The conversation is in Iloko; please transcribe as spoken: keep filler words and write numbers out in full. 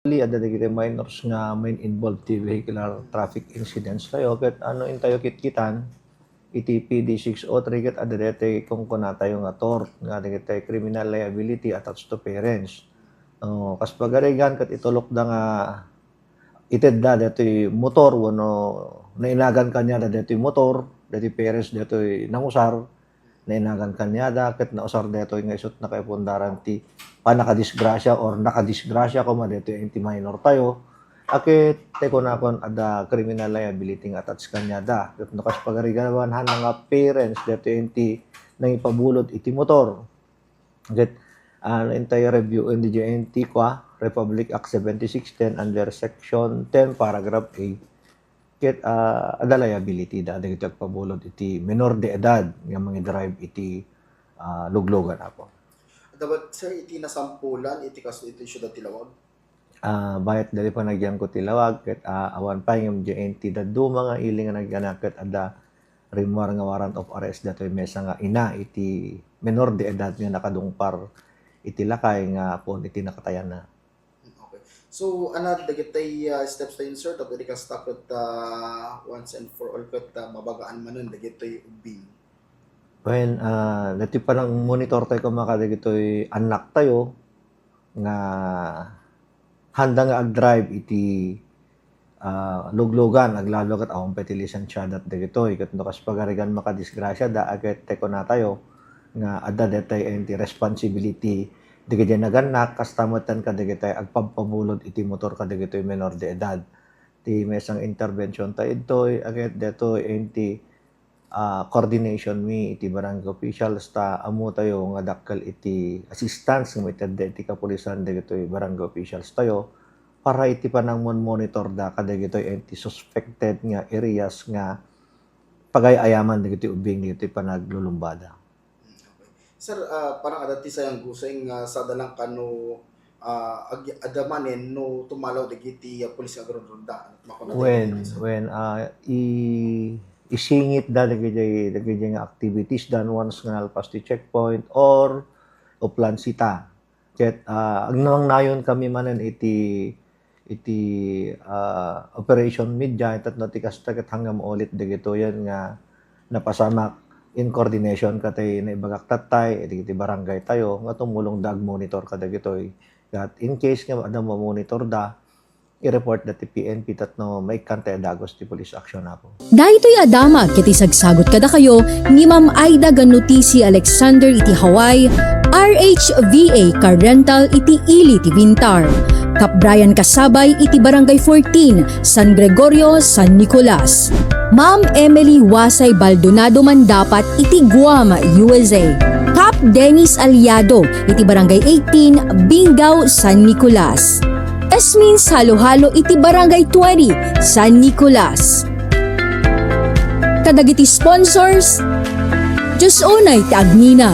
Adda dagiti minors nga main-involved ti vehicular traffic incidents tayo, ket no intayo kitkitan, iti P D six oh three ket adda daytoy kunkunatayo nga tort nga dagiti criminal liability attached to parents. Oh, kas pagarigan ket itulokda nga itedda daytoy motor wenno nainagan kaniada daytoy motor, daytoy parents daytoy nangusar, nainagan kaniada ket nausar daytoy nga isut' nakaipundaran ti pannakadisgrasya or nakadisgrasya koma daytoy iti minor tayo. A ket ti kunakon adda criminal liability nga attached kaniada. Ket no kas pagarigan, haan nga parents daytoy iti nangipabulod iti motor. Ket, ah, intay review-en diay iti kua, Republic Act seventy-six ten under section ten paragraph A. Ket, ah, adda liability da dagiti agpabulod iti menor de edad nga mangidrive iti, ah, luglugan, Apo. Dapat, sir, iti nasampulan iti kaso iti siudad ti Laoag? Ah, bayat daydi panagyanko ti Laoag, ket, ah, awan pay ngem diay iti dadduma nga ili nga nagyanak ket adda rimmuar nga warrant of arrest daytoy maysa nga ina iti menor de edad nga nakadungpar iti lakay nga apuon iti nakatayanna. Okay. So, ano dagiti, ah, steps tayo, sir, tapno iti kasta ket, ah, once and for all ket, ah, mabagaan manen dagiti ubbing? Well, ah, daytoy panang-monitor tayo koma kadagitoy annak tayo nga handa nga agdrive iti, ah, luglugan, aglalo ket awan pay ti lisensiada dagitoy. Ket no kas pagarigan makadisgrasya da, a ket ti kunatayo nga adda daytoy iti responsibility dagiti nagannak, kasta metten kadagitoy agpabpabulod iti motor kadagitoy menor de edad. Ti maysa nga intervention tayo ditoy, a ket daytoy iti ah, coordination mi iti barangay officials ta ammo tayo nga dakkel iti assistance nga maitedda iti kapulisan dagitoy barangay officials tayo para iti panangmon-monitor da kadagitoy iti suspected nga areas nga pagay-ayaman dagitoy ubbing dagitoy panaglulumbada. Mm, okay. Sir, ah, parang adda ti sayang gusay nga sada lang kano ah, ag-, adda manen no tumalaw dagiti, ah, pulis nga agronronda. Makuna tayo When, dagiti, sir. When, ah, i-, isingit da dagiti, dagiti nga activities dan once nga nalpas ti checkpoint or uplan sita. Ket, ah, agnangnayon kami manen iti, iti, ah, operation media, tapno ti kasta ket hanggang maulit dagitoyen nga napasamak in coordination katay naibagak tattay, iti barangay tayo, nga tumulong da agmonitor kadagitoy. That in case nga adda mamonitor da, i-report da ti P N P tapno maikkan tayo dagus ti police action, Apo. Daytoy a damag ket isagsagut kadakayo ni Ma'am Aida Gannuti C. Alexander iti Hawaii, R H V A Car Rental iti ili ti Vintar. Kap Brian Kasabay iti Barangay fourteen, San Gregorio, San Nicolas. Ma'am Emily Wasay Baldonado Mandapat iti Guam, U S A. Kap Dennis Aliado iti Barangay eighteen, Bingao, San Nicolas. Esmin Salohalo iti Barangay twenty, San Nicolas. Kadagiti sponsors, Diyos unay ti agnina.